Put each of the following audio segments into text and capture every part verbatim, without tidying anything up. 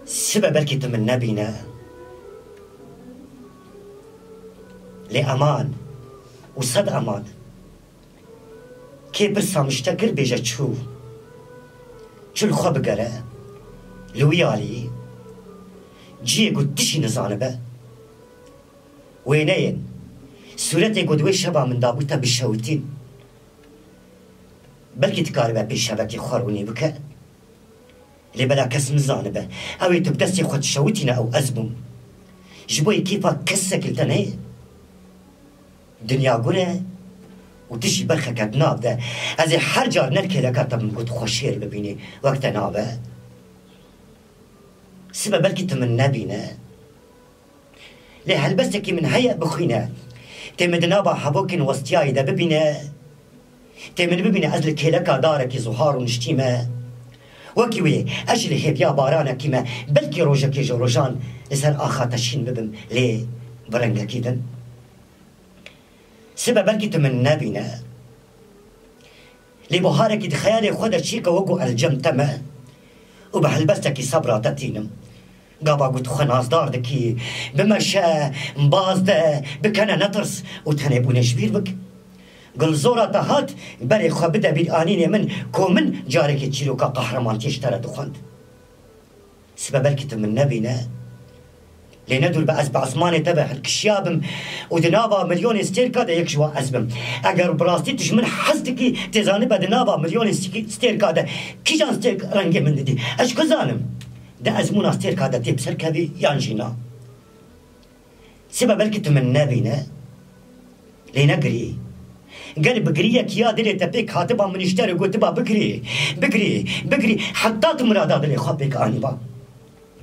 Sibe belkî tu min nebîne. Lê eman û sed eman. Kê pirsa min ji te kir, bêje çû. Çû li xwe bigere. Li wî alî cihê ku tu jî nizanibe. Wêneyên sûretê ku di wê şeva min dabû te bişewitîn. Belkî dikaribe pêşevekê xwe rûnî bike. Lê bela kes nizanibe. Ew ê tu bi destê xwe dişewitîne ew ez bûm. Ji bo yê kêfa kesekî li te neyê. Dinya gur e û tu jî berxeke di nav de. Ez ê her car ne li kêleka te bim ku tu xwe şêr bibînî, wek te nabe. Sibe belkî tu min nebîne. Lê helbestekî min heye bixwîne. Tê min di nava hevokên westiyayî de bibîne. Tê min bibîne ez li kêleka darekî zuhar û niştî me. Wekî wê ez jî li hêviya baranekî me, belkî rojekê ji rojan li ser axa te şîn bibim, lê bi rengekî din. Sibe belkî tu min nebîne. Lê buharekî di xeyalê xwe de çîke wekû ez li cem te me û bi helbestekî sebra te tînim. Gava ku tu xwe nazdar dikî, bimeşe, baz de, bikene netirs û tenê bûnê ji bîr bik. Gulzora te hat, berê xwe bide bîranînê min, ku min carekê çîroka qehremaniyê ji te re dixwend. Sibe belkî tu min nebîne. Lê ne dûr be ez bi esmanê te ve hilkişiya bim û di nava milyonê stêrka de yek ji wan ez bim. Eger bi rastî tu ji min hez dikî, tê zanibe di nava milyonê stêrka de kîjan stêrk rengê min didî? Ez ji ku zanim? De ezmûna stêrka de tê bi ser kevî yan jî na? Sibe belkî tu min nebîne, lê negirî. Ger bi giriyekî ya dilê te pêk hatiba min ji te re gotiba bigirî, bigirî, bigirî, heta tu mirada dilê xwe pêk anîba.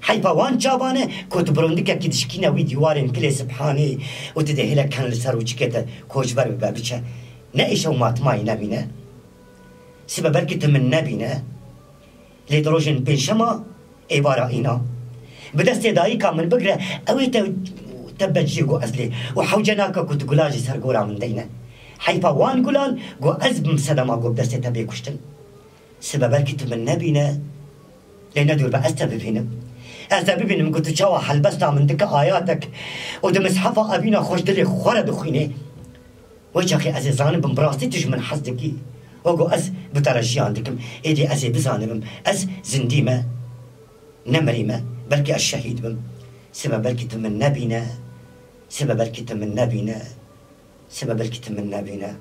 Heyfa wan çavan e ku tu bi rondikekî dişikîne wî dîwarên kilê Sibhanî û tu dê hêlek ken li ser û çikê te koçber bibe biçe. Ne îşew ma tu mayî nebîne. Sibe belkî tu min nebîne. Lê di rojên pênşema êvara îna, bi destê dayika min bigre, ew ê te, te beciyê ku ez lê û hewce nake ku tu gula jî ser gora min deyne. Heyfa wan gulan ku ez bim sedema ku bi destê te bê kuştin. Sibe belkî tu min nebîne, lê ne dûr be ez te bibînim. Ez te bibînim ku tu çawa helbesta min dike ayatek û di mishefa evîna xwe ji dilê xwe re dixwînê. Wê çaxê ez ê zanibim bi rastî tu ji min hez dikî. Wego ez bi te re jiyan dikim. Êdî ez ê bizanibim. Ez zindî me. Ne mirî me. Belkî ez şehîd bim. Sibe belkî tu min nebîne. Sibe belkî tu min nebîne. Sibe belkî tu min nebîne.